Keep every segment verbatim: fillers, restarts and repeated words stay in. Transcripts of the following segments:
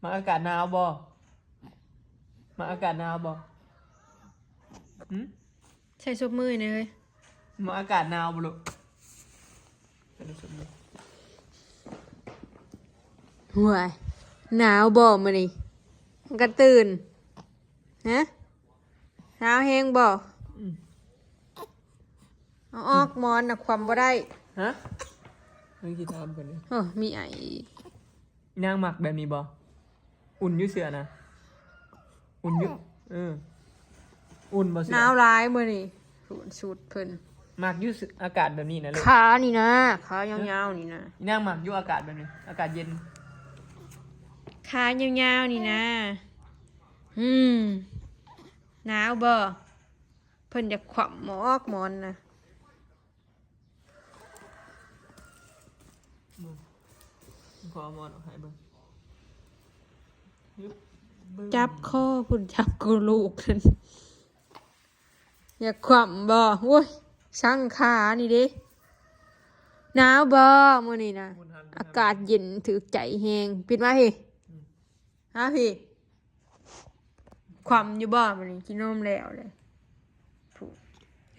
มาอากาศหนาวบ่ มาอากาศหนาวบ่ หึ ใส่ซบมือหน่อยเฮ้ย มาอากาศหนาวบ่ลูก ใส่ซบมือ ห่วย หนาวบ่มื้อนี้ มันก็ตื่น ฮะ หนาวแฮงบ่ อืม เอาออกหมอนนะ คว่ำบ่ได้ ฮะ เพิ่งสิถามเพิ่นเลย โอ้ มีไออีก นางมักแบบนี้บ่ อุ่นอยู่เสื้อนะ อุ่นอยู่ เออ อุ่นบ่เสื้อ หนาวหลายมื้อนี้ สูดเพิ่น มักอยู่เสื้อ อากาศแบบนี้นะลูก ขานี่นะ ขายาวๆนี่นะ นางมักอยู่อากาศแบบนี้ อากาศเย็น ขายาวๆนี่นะ อืม หนาวบ่ เพิ่นอยากคว่ำหมอกหมอนนะ ขอเอาหมอนออกให้เบิ่ง ยึบ บึ้ม จับคอ พุ่นจับกูลูกนั่น อยากคว่ำบ่ โอ้ย สังขานี่เด้ หนาวบ่มื้อนี้นะ บุญทัน บุญทัน อากาศเย็นถือใจแฮง ปิดมาพี่ อืม ฮะพี่ คว่ำอยู่บ่มื้อนี้ กินนมแล้วเลย พูด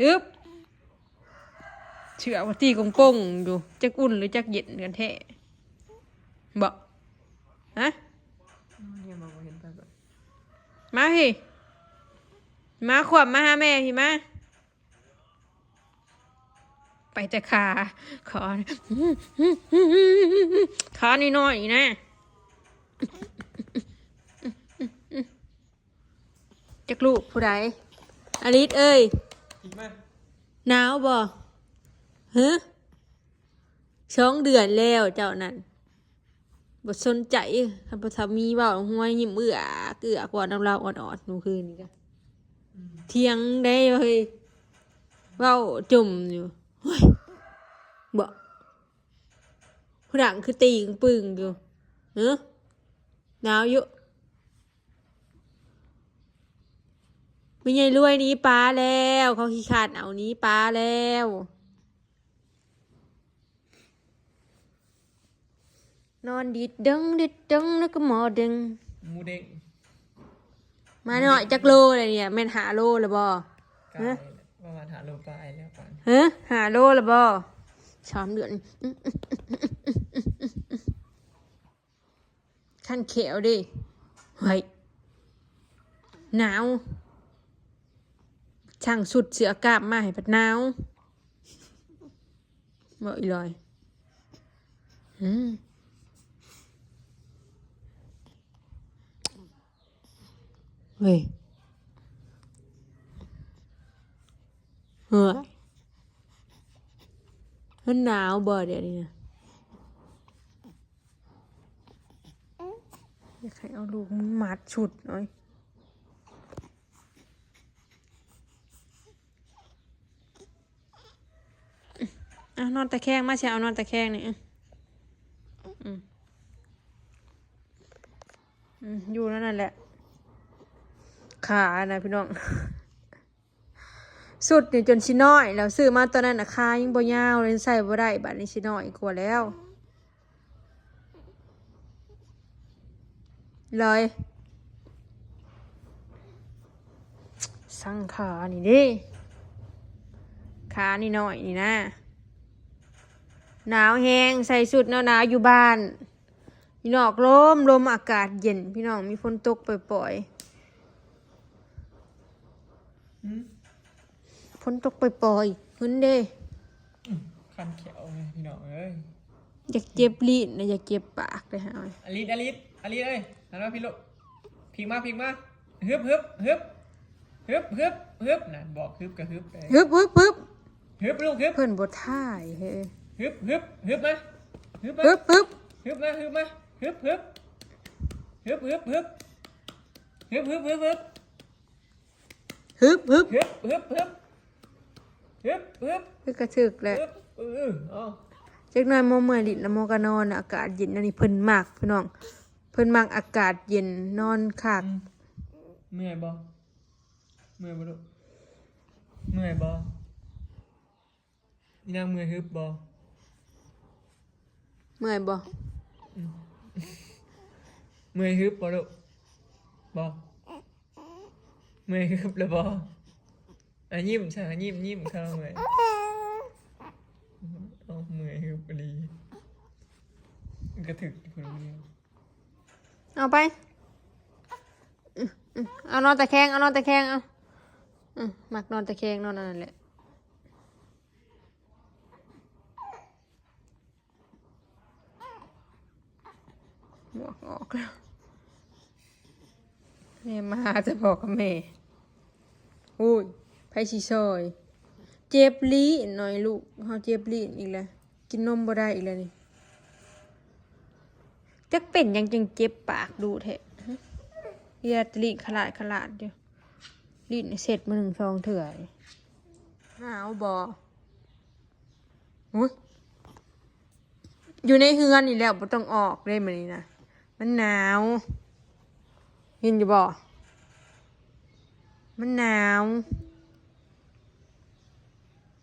ฮึบ เชื่อว่าตีกงปงอยู่ จักอุ่นหรือจักเย็นกันแท้ บ่ ฮะ เนี่ยมองบ่เห็นไปก่อน มาพี่ มาคว่ำมาหาแม่พี่มา ไปแต่ขา ขอ ขอน้อยๆนี่นะ จักลูกผู้ใด อลิสเอ้ย อีกไหม หนาวบ่ ฮะ สองเดือนแล้วเจ้านั่น บ่สนใจ คันบ่ทันมีเว้า หัวยิ้มเอื้อกเอื้อก เว้านำลาวออดๆ มื้อคืนนี้กะ อืม เถียงได้เฮ้ย เว้าจ่มอยู่ เฮ้ย บ่ ผู้ดังคือตีงปึงอยู่ เอ้อ หนาวอยู่ แม่ใหญ่รวยหนีปลาแล้ว เขาขี้คร้านเอาหนีปลาแล้ว นอนดิดเดิงดิดเดิงแล้วก็หมอเด้ง หมูเด้ง มาหน่อยจักโลเลยเนี่ย แม่นห้าโลแล้วบ่ ใกล้ ฮะ ประมาณห้าโลปลายแล้วกัน ฮะ ห้าโลแล้วบ่ สามเดือน คันแขวเด้ เฮ้ย หนาว สั่งสุดเสื้อกล้ามมาให้พัดหนาว บ่อีหลอย อืม เฮ้ย เฮ้ย มันหนาวบ่เดี๋ยวนี้นะ อยากให้เอาลูกมึงมัดชุดหน่อย อ่ะ นอนตะแคงมา สิเอานอนตะแคงนี่ อ่ะ อืม อืม อยู่นั่นแหละ ขานะพี่น้อง สุดนี่จนสิน้อยแล้ว ซื้อมาตอนนั้นน่ะ ขายังบ่ยาวเลย ใส่บ่ได้ บัดนี้สิน้อยกว่าแล้ว เลย สั่งขานี่เด้ ขานี่น้อยนี่นะ หนาวแฮง ใส่ชุดหนาวๆอยู่บ้าน อยู่นอกลม ลมอากาศเย็น พี่น้อง มีฝนตกปล่อยๆ หืม ฝนตกปล่อยๆ ขึ้นเด้ อืม คันแขวไงพี่น้องเอ้ย อยากเจ็บลิ้นนะ อยากเจ็บปากเลยฮะ อลิส อลิส อลิสเอ้ย หันมาพี่ลูก พีกมา พีกมา ฮึบ ฮึบ ฮึบ ฮึบ ฮึบ ฮึบ น่ะ บอกฮึบก็ฮึบไป ฮึบ ฮึบ ฮึบ ฮึบลูก ฮึบ เพิ่นบ่ถ่ายเฮ้ย ฮึบ ฮึบ ฮึบมา ฮึบมา ฮึบ ฮึบ ฮึบมา ฮึบมา ฮึบ ฮึบ ฮึบ ฮึบ ฮึบ ฮึบ ฮึบ ฮึบ ฮึบ ฮึบ ฮึบ ฮึบ ฮึบ ฮึบ ฮึบ กระถึกแหละ ฮึบ เออ เอา จักหน่อยหมอเมื่อยลิ้นนะ หมอก็นอนนะ อากาศเย็น อันนี้เพิ่นมักพี่น้อง เพิ่นมักอากาศเย็น นอนคัก อืม เมื่อยบ่ เมื่อยบ่ลูก เมื่อยบ่ อีนางเมื่อยฮึบบ่ เมื่อยบ่ อืม เมื่อยฮึบบ่ลูก บ่ เมื่อยฮึบแล้วบ่ อ่ะ ยิ้มซะ ยิ้ม ยิ้ม เข้าเมื่อย เอา เมื่อยฮึบอีหลี มันกระถึกอยู่คนเดียว เอาไป อืม อืม เอานอนตะแคง เอานอนตะแคง เอา อืม มักนอนตะแคง นอนอันนั้นแหละ หมวกออกแล้ว แม่มาหาแต่พ่อกับแม่ โอ้ย ไผสิซอย เจ็บลิ้นหน่อยลูก เฮาเจ็บลิ้นอีกแล้ว กินนมบ่ได้อีกแล้วนี่ จักเป็นหยังจึงเจ็บปากดูแท้ ฮะ เลียลิ้นขลาดขลาดอยู่ ลิ้นเสร็จมาหนึ่งสองเถื่อ หนาวบ่ อุ๊ย อยู่ในเฮือนนี่แหละ บ่ต้องออกเลยมื้อนี้นะ มันหนาว เห็นอยู่บ่ มันหนาว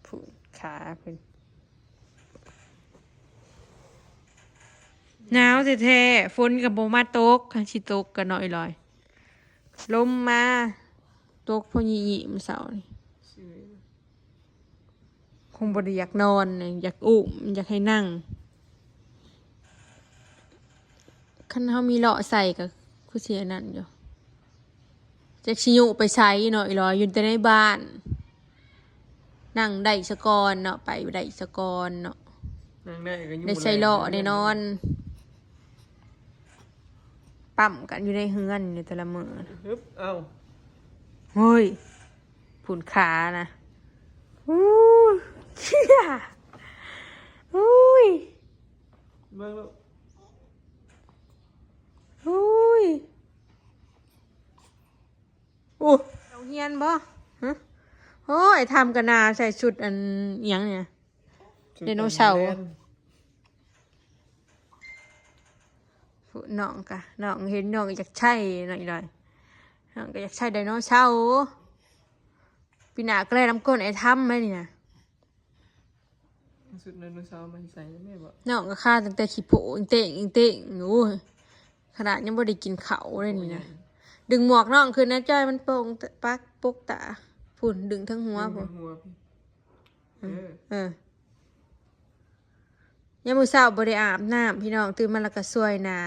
ผู้น ขาเพิ่น หนาวแท้ๆ ฝนก็บ่มาตก คันสิตกก็น้อยลอย ลมมา ตกพอยี่ๆ มื้อเช้านี่ คงบ่ได้อยากนอนนะ อยากอุ้ม อยากให้นั่ง คันเฮามีเลาะใส่ก็คือสิอันนั้นอยู่ จักสิยุไปไสเนาะ อีหลออยู่แต่ในบ้าน นั่งได้สะก่อนเนาะ ไปได้สะก่อนเนาะ นั่งได้ก็อยู่ ได้ใส่เลาะ บ่ได้ ได้นอน ปั๊มกันอยู่ในเฮือนอยู่แต่ละมื้อ ฮึบ เอ้า เฮ้ย ผู้น ขานะ อู้ เขี้ย อุ้ย เบิ่งลูก อุ้ย โอ้ โรงเรียนบ่ ฮะ โอ้ย ทำกันนาใส่ชุดอันหยังเนี่ย ชุด ไดโนเสาร์ แดน น้องกะ น้องเห็นน้องอยากใช่หน่อยหน่อย น้องก็อยากใช่ไดโนเสาร์ ปีหน้าก็เลยนำก้นไอ้ทำไหมนี่นะ ชุดไดโนเสาร์มาใส่แม่บอก น้องก็ฆ่าตั้งแต่ขี้โผอิงเต่งอิงเต่ง โอ้ย ขนาดยังบ่ได้กินข้าวเลยนี่นะ โอ้ย ดึงหมวกน้องขึ้นนะจ้อย มันโป่งปักปกตา ผู้น ดึงทั้งหัว ดึง ผู้น ทั้งหัวพี่ อืม เออ เออ ยามมื้อเช้าบ่ได้อาบน้ำพี่น้อง ตื่นมาแล้วก็ส่วยหน้า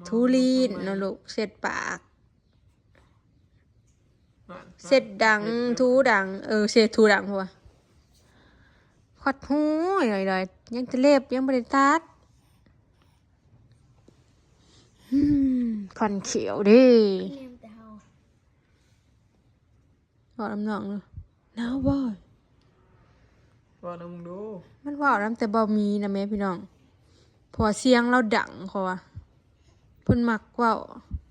ถูลิ้นเนาะลูก เช็ดปาก เช็ดดัง ถูดัง เออ เช็ดถูดังหัว ขัดหูหน่อยๆ ยังแต่เล็บยังบ่ได้ตัด อืม คันเขียวเด้ เว้านำน้องเนาะ หนาวบ่ เว้านำมึงดู มันเว้านำแต่บ่มีนะแม่พี่น้อง เพราะว่าเสียงเราดังเขาว่า เพิ่นมักเว้า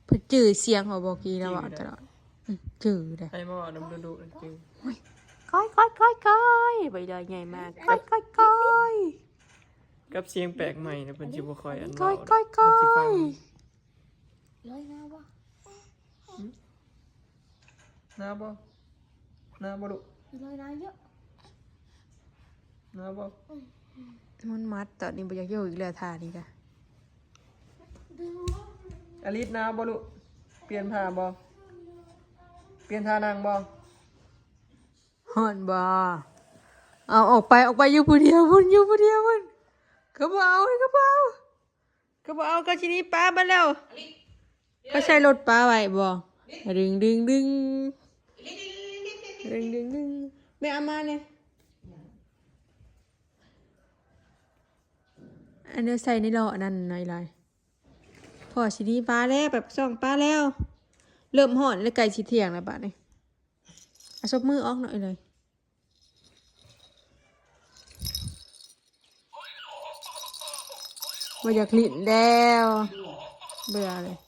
เพิ่นจื่อเสียงเขาบอกกี้แล้วเว้าตลอด อืม จื่อเด้ ให้มาเว้านำดูดูนั่นจื่อ โอ้ย ก้อย ก้อย ก้อย ก้อย ใบดอยใหญ่มาก ก้อย ก้อย ก้อย กับเสียงแปลกใหม่นะ เพิ่นสิบ่ค่อยอัน ก้อย เว้า ก้อย ก้อย เพิ่นสิฟัง ก้อย ร้อยหน้าบ่ หนาวบ่ หนาวบ่ลูก ร้อยหน้าเยอะ หนาวบ่ มันมัดตอนนี้บ่อยากอยู่อีกแล้ว ท่านี้กะ อลิสหนาวบ่ลูก เปลี่ยนผ้าบ่ เปลี่ยนท่านั่งบ่ ฮ้อนบ่ เอาออกไป ออกไป อยู่ผู้เดียวพุ้น อยู่ผู้เดียวพุ้น ก็บ่เอา ก็บ่เอา ก็บ่เอา ก็สิหนีป้ามาแล้ว เขาใส่รถป้าไว้บ่ ดึง ดึง ดึง ดึง ดึง ดึง แม่เอามาเนี่ย อันนี้ใส่ในล้ออันนั้นหน่อยลาย พ่อสิหนีป้าแล้ว ไปส่องป้าแล้ว เริ่มฮ้อนแล้ว ใกล้สิเที่ยงแล้วบาดนี้ เอาซบมือออกหน่อยเลย บ่อยากลิ้นแล้ว เบื่อเลย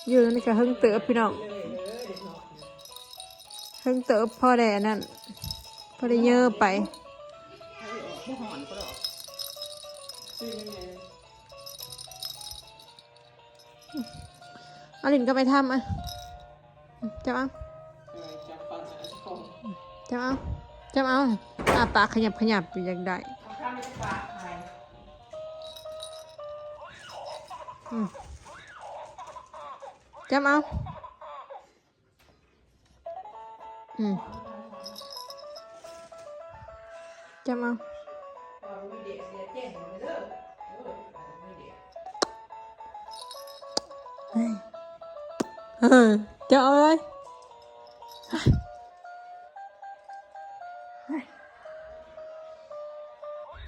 อยู่นี่ก็เฮิงเติบพี่น้อง เฮิงเติบพอได้อันนั้น พอได้เยอะไป เอาลิ้นก็ไปทำอ่ะ จับเอา จับเอา จับเอา อ่ะ ปากขยับขยับอยู่อยากได้ อืม จับเอา อืม จับเอา เฮ้ย เฮ้ย จับเอาเลย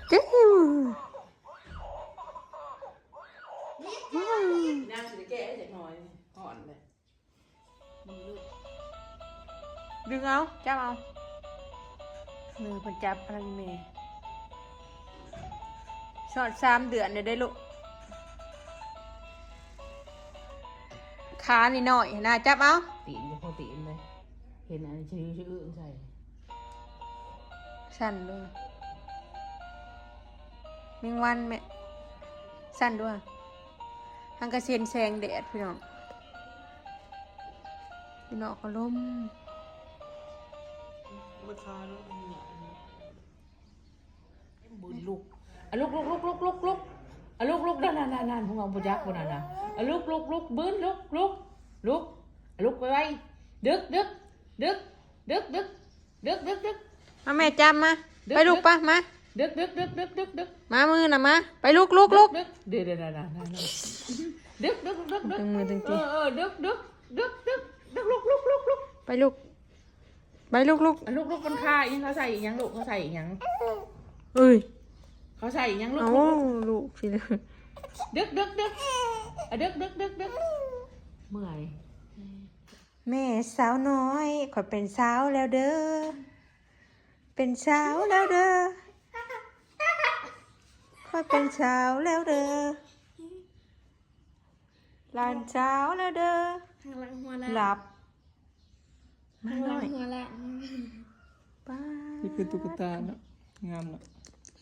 เก่ง นางสิแก้ให้จักหน่อย ห่อนเลย ดึงเอา จับเอา มือเพิ่นจับอะไรแม่ สอดสามเดือนเนี่ยได้ลูก ขานี่น้อยนะ จับเอา ตีนก็พอตีนเลย เห็นอันชื่อชื่ออื่นใส่ สั่นด้วย แมงวันแม่ สั่นด้วย หังกะเซ็นแสงแดดพี่น้อง พี่น้องก็ลม ราคาลดเนี่ย บืนลุก อ่ะลุกลุกลุกลุกลุกลุก อ่ะลุกลุก นั่นนั่นนั่นนั่น พวกเราบ่จักบ่นั่นนะ อ่ะลุกลุกลุก บืนลุกลุกลุก อ่ะลุกไปไว ดึกดึกดึกดึกดึกดึกดึกดึกดึก มาแม่จำมา ดึก ไปลูก ดึก ปะ มา ดึกดึกดึกดึกดึกดึก มามือน่ะมา ไปลูกลูกลูก ดึก เดี๋ยวเดี๋ยวเดี๋ยวเดี๋ยวเดี๋ยว ดึกดึกดึกดึก ดึงมือดึงตีน เออเออ ดึกดึกดึกดึกดึก ลุกลุกลุกลุก ไปลูก ไปลูกลูก อ่ะลูกลูกมันคาอีหยัง เขาใส่อีหยังลูก เขาใส่อีหยัง เอ้ย เขาใส่อีหยังลูก เอ้า ลูก ลูกสิ ดึกดึกดึก อ่ะดึกดึกดึกดึก เมื่อย แม่สาวน้อย ข้อยเป็นสาวแล้วเด้อ เป็นสาวแล้วเด้อ ข้อยเป็นสาวแล้วเด้อ หลานสาวแล้วเด้อ ข้างหลังหัวละ หลับ มาหน่อย ข้างหลังหัวละ ป้าด นี่คือตุ๊กตาเนาะ งามเนาะ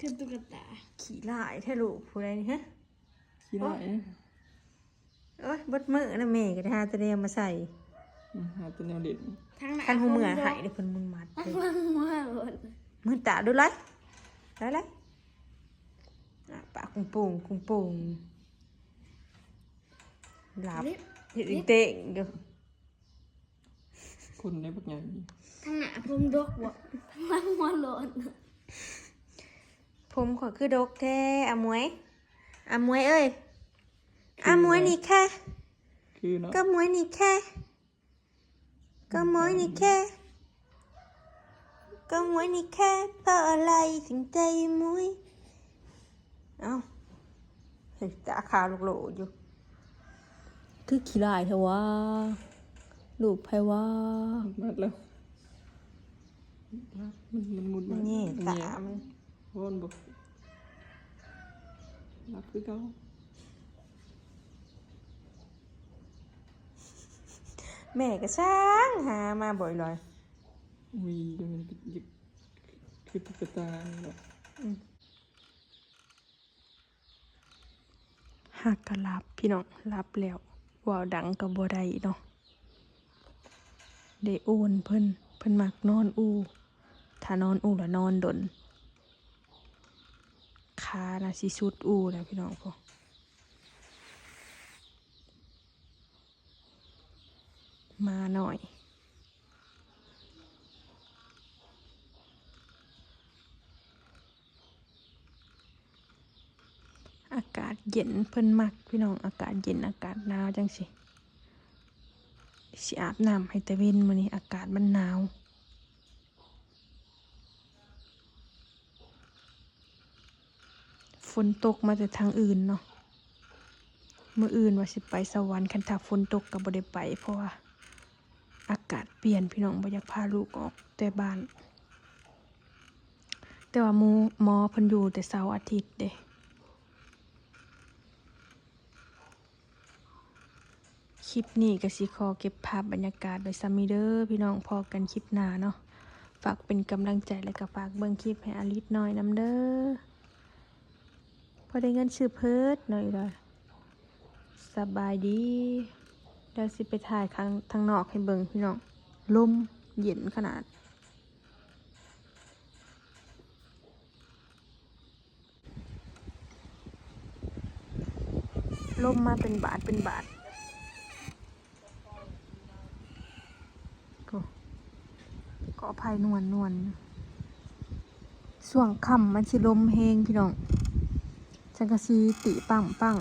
คือตุ๊กตา ขี้ร้ายแท้ลูกผู้ใดนี่ฮะ ขี้ร้าย โอ๊ย เบิดมื้อนะแม่ก็ได้หาแต่แนวมาใส่ อืม หาแต่แนวเล่น ทางหน้า คันหูเมือหายเด้อเพิ่นมุนมัด ทางหลังหัวโลด มือตาดูเลย ได้เลย อ่ะ ปากกุงโป่งกุงโป่ง หลับ ลิฟต์ เห็น ลิฟต์ เต้งอยู่ คนได้บักใหญ่นี่ ทางหน้าผมดกบ่ ทางหลังหัวโลน ผมข้อยคือดกแท้ อามวย อามวยเอ้ย คือ อามวยนี่แค่ คือเนาะ ก็มวยนี่แค่ ก็มวยนี่แค่ ก็มวยนี่แค่ เพราะอะไรถึงใจมวย เอ้า เฮ้ย ตาขาวโลกๆอยู่ คือขี้ร้ายแท้วะ ลูกไผวะ มัดแล้ว มัน มันมุน มันแย่ มันแย่ ตามัน โอนบ่ หลับคือเก่า แม่ก็ช่างหามาบ่อยลอย อุ้ย มันคือตุ๊กตานี่เนาะ อืม หากกะหลับพี่น้อง หลับแล้ว เว้าดังก็บ่ได้เนาะ ได้โอนเพิ่น เพิ่นมักนอนอู่ ถ้านอนอู่แล้วนอนดน ขาน่ะสิสุดอู่แล้วพี่น้องพวก มาหน่อย อากาศเย็นเพิ่นมักพี่น้อง อากาศเย็น อากาศหนาวจังสิ สิอาบน้ำให้แต่เว็นมื้อนี้ อากาศมันหนาว ฝนตกมาแต่ทางอื่นเนาะ มื้ออื่นว่าสิไปสวรรค์ คันถ้าฝนตกก็บ่ได้ไป เพราะว่าอากาศเปลี่ยนพี่น้อง บ่อยากพาลูกออกแต่บ้าน แต่ว่าหมู่ หมอเพิ่นอยู่แต่เสาร์อาทิตย์เด้ คลิปนี้ก็สิขอเก็บภาพบรรยากาศไว้ส่ำนี้เด้อพี่น้อง พ้อกันคลิปหน้าเนาะ ฝากเป็นกำลังใจแล้วก็ฝากเบิ่งคลิปให้อาริสน้อยนำเด้อ พอได้เงินซื้อเพิดหน่อยละ สบายดี เดี๋ยวสิไปถ่ายข้าง ทางนอกให้เบิ่งพี่น้อง ลมเย็นขนาด ลมมาเป็นบาดเป็นบาด โอ้ ขออภัยนวลนวล ช่วงค่ำมันสิลมแฮงพี่น้อง สังกะสีติปังปัง